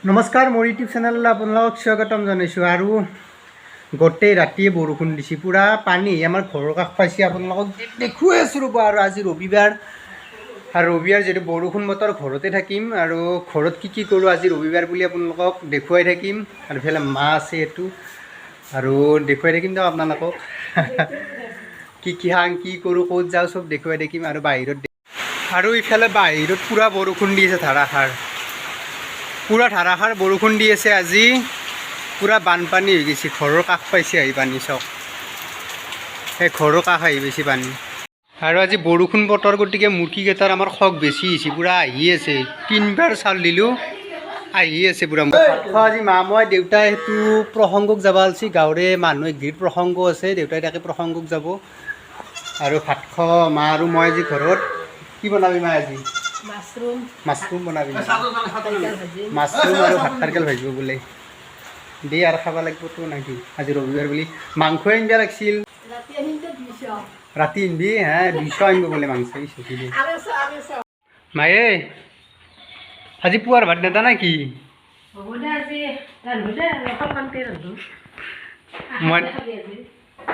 নমস্কাৰ, মোৰ ইউটিউব চেনেললৈ আপোনালোকক স্বাগতম জনাইছোঁ। আৰু গোটেই ৰাতিয়ে বৰষুণ দিছে, পূৰা পানী আমাৰ ঘৰৰ কাষ পাইছে। আপোনালোকক দেখুৱাই আছোঁ, ৰ'ব। আৰু আজি ৰবিবাৰ, আৰু ৰবিবাৰ যিহেতু বৰষুণ বতৰ, ঘৰতে থাকিম। আৰু ঘৰত কি কি কৰোঁ আজি ৰবিবাৰ বুলি আপোনালোকক দেখুৱাই থাকিম। আৰু ইফালে মা আছে এইটো, আৰু দেখুৱাই থাকিম দিয়ক আপোনালোকক। কি কি খাং, কি কৰোঁ, ক'ত যাওঁ, চব দেখুৱাই থাকিম। আৰু বাহিৰত, আৰু ইফালে বাহিৰত পূৰা বৰষুণ দি আছে, ধাৰাসাৰ, পূৰা ধাৰাসাৰ বৰষুণ দি আছে। আজি পূৰা বানপানী হৈ গৈছে, ঘৰৰ কাষ পাইছে আহি পানী। চাওক, সেই ঘৰৰ কাষ আহি পাইছে পানী। আৰু আজি বৰষুণ বতৰ, গতিকে মুৰ্গীকেইটাৰ আমাৰ খক বেছি হৈছে, পূৰা আহি আছে। তিনিবাৰ চাউল দিলোঁ, আহি আছে পূৰা। ভাত খোৱা আজি মা, মই, দেউতাই সেইটো প্ৰসংগক যাব ওলছি। গাঁৱৰে মানুহ একঘিৰ প্ৰসংগ আছে, দেউতাই তাকে প্ৰসংগক যাব। আৰু ভাত খোৱা মা আৰু মই আজি ঘৰত। কি বনাবি মা আজি? মাছৰুম। মাছৰুম বনাবি নেকি? ভাজি। মাছৰুম আৰু ভাত কাৰকেল ভাজিব বোলে। দে আৰু খাব লাগিবতো নাকি? আজি ৰবিবাৰ বুলি মাংস আনিব লাগিছিল। ৰাতি আনিম দে 200। ৰাতি আনবি হে? 200 আনিব বোলে মাংস। ইছ, দে। 250, 250। মায়ে আজি পুৱাৰ ভাত নেদা নেকি? হ'ব দে, আজি ৰান্ধো দে, অলপমানকে ৰান্ধো। মই- খাবি আজি?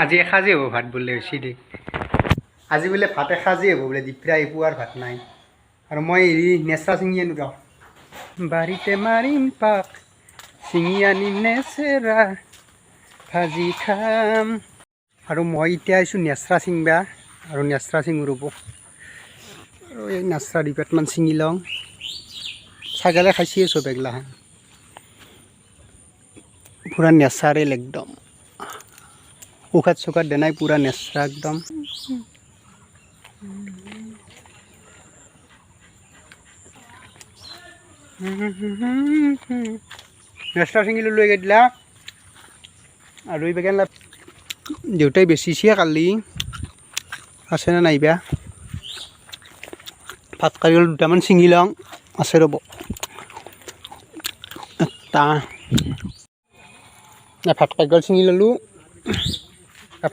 আজি এসাঁজেই হ'ব ভাত বোলে, হৈছে দে। আজি বোলে ভাত এসাঁজেই হ'ব বোলে, দিপৰা পুৱাৰ ভাত নাই। আৰু মই হেৰি নেচৰা ছিঙি আনো ৰ। বাৰীতে মাৰিম পাক, ছিঙি আনিম নেচেৰা, ভাজি খাম। আৰু মই এতিয়া আহিছোঁ নেচৰা ছিঙবা, আৰু নেচৰা ছিঙো ৰ'ব। আৰু এই নেচৰা দুপাতমান ছিঙি লওঁ। ছাগালে খাইছে চব এগিলাখান। পূৰা নেচাৰেল একদম, ঔষধ চৌষধ দেনাই, পূৰা নেচৰা একদম। নেচৰা ছিঙি ল'লোঁ এইকেইদিলা। আৰু এই বেগেন দেউতাই বেচিছে কালি, আছেনে নাইবা? ভাত কাৰিকল দুটামান ছিঙি লওঁ। আছে ৰ'ব, এটা ভাত কাৰিকল ছিঙি ল'লোঁ,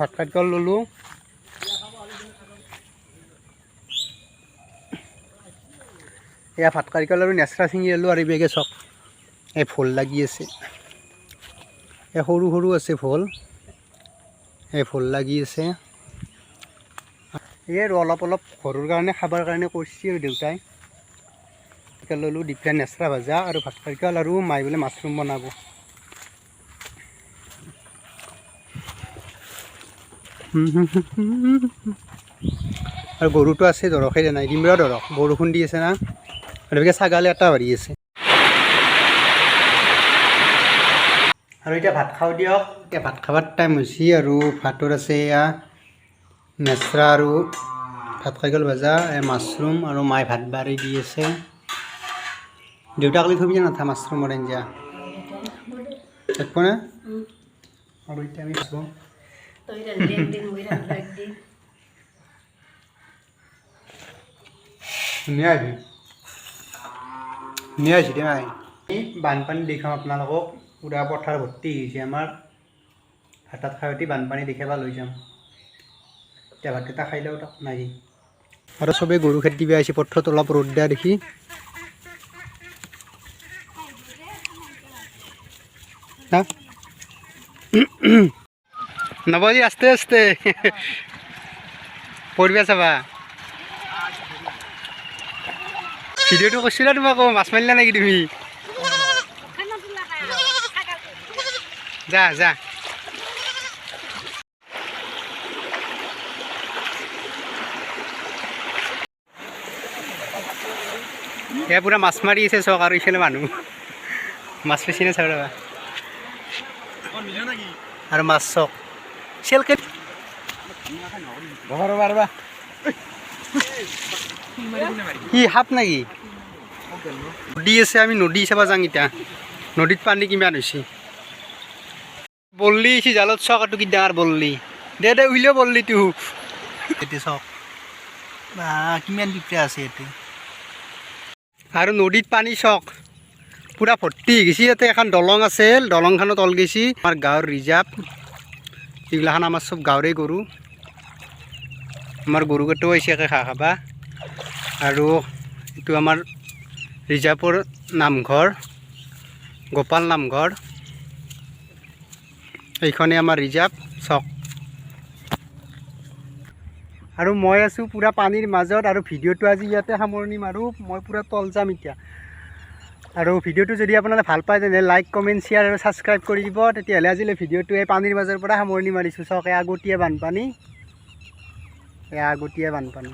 ভাত কাৰিকল ল'লোঁ। এয়া ভাত কাৰিকল আৰু নেচৰা ছিঙি ল'লোঁ। আৰু এইবেগে চাওক, এই ভোল লাগি আছে, এই সৰু সৰু আছে ভোল, এই ভোল লাগি আছে। এই আৰু অলপ অলপ ঘৰৰ কাৰণে খাবৰ কাৰণে কৰিছে আৰু দেউতাই। ল'লোঁ দি পেলাই নেচৰা ভাজা আৰু ভাত কাৰিকল। আৰু মায়ে বোলে মাছৰুম বনাব। আৰু গৰুটো আছে, ধৰক, সেই নাই দিম ৰ। ধৰক, বৰষুণ দি আছে না, আৰু এইভাগে ছাগালে এটা ভৰি আছে। আৰু এতিয়া ভাত খাওঁ দিয়ক। এতিয়া ভাত খাবাৰ টাইম হৈছে। আৰু ভাতত আছে এয়া নেচৰা আৰু ভাত কাৰিকল ভাজা, এই মাছৰুম। আৰু মায়ে ভাত বাঢ়ি দি আছে। দেউতাক লৈ থবি নাথা মাছৰুমৰ আঞ্জা থাকিব না। আৰু এতিয়া আমি খাওঁ। তই ৰান্ধলি একদিন, মই ৰান্ধলো একদিন। ধুনীয়া হৈছে, ধুনীয়া হৈছে দেই মাই। বানপানী দেখাম আপোনালোকক। পূৰা পথাৰ ভৰ্তি হৈছে আমাৰ। ভাতত খাই উঠি বানপানী দেখাব লৈ যাম। এতিয়া ভাতকেইটা খাই লওঁ তাক নাই। আৰু চবেই গৰু খেদি দিব আহিছে পথাৰত, অলপ ৰ'দ দিয়া দেখি। হা নৱজি, আস্তে আস্তে পঢ়িবা চাবা। ভিডিঅ'টো কৰিছিলা তোমাকো? মাছ মাৰিলা নেকি তুমি? যা যা। এয়া পূৰা মাছ মাৰি আছে চাওক। আৰু ইফালে মানুহ মাছ বেছি নে চাব ৰ'বা। আৰু মাছ চাওক, চেলকে। ৰ'বা ৰ'বা, কি সাপ নেকি? নদী আছে, আমি নদী চাব যাওঁ এতিয়া। নদীত পানী কিমান হৈছে? বল্লি আহিছে জালত। চাওক, এইটো কি ডাঙৰ বল্লি। দে দে, উলিয়াও বল্লিটো। এতিয়া চাওক বা, কিমান পিঁপৰা আছে ইয়াতে। আৰু নদীত পানী চাওক, পূৰা ভৰ্তি হৈ গৈছে। ইয়াতে এখন দলং আছে, দলংখনত তল গৈছে। আমাৰ গাঁৱৰ ৰিজাৰ্ভ এইগিলাখান, আমাৰ চব গাঁৱৰে গৰু। আমাৰ গৰুকেইটাও আহিছে একে ঘাঁহ খাবা। আৰু এইটো আমাৰ ৰিজাৰ্ভৰ নামঘৰ। গোপাল নামঘৰ। এইখনে আমাৰ ৰিজাৰ্ভ চক। আৰু মই আছোঁ পূৰা পানীৰ মাজত। আৰু ভিডিঅ'টো আজি ইয়াতে সামৰণি মাৰোঁ। মই পূৰা তল যাম এতিয়া। আৰু ভিডিঅ'টো যদি আপোনালোকে ভাল পায়, তেনেহ'লে লাইক, কমেণ্ট, শ্বেয়াৰ আৰু ছাবস্ক্ৰাইব কৰি দিব। তেতিয়াহ'লে আজিলৈ ভিডিঅ'টো এই পানীৰ মাজৰ পৰা সামৰণি মাৰিছোঁ। চাওক, এয়া আগতীয়া বানপানী, এয়া আগতীয়া বানপানী।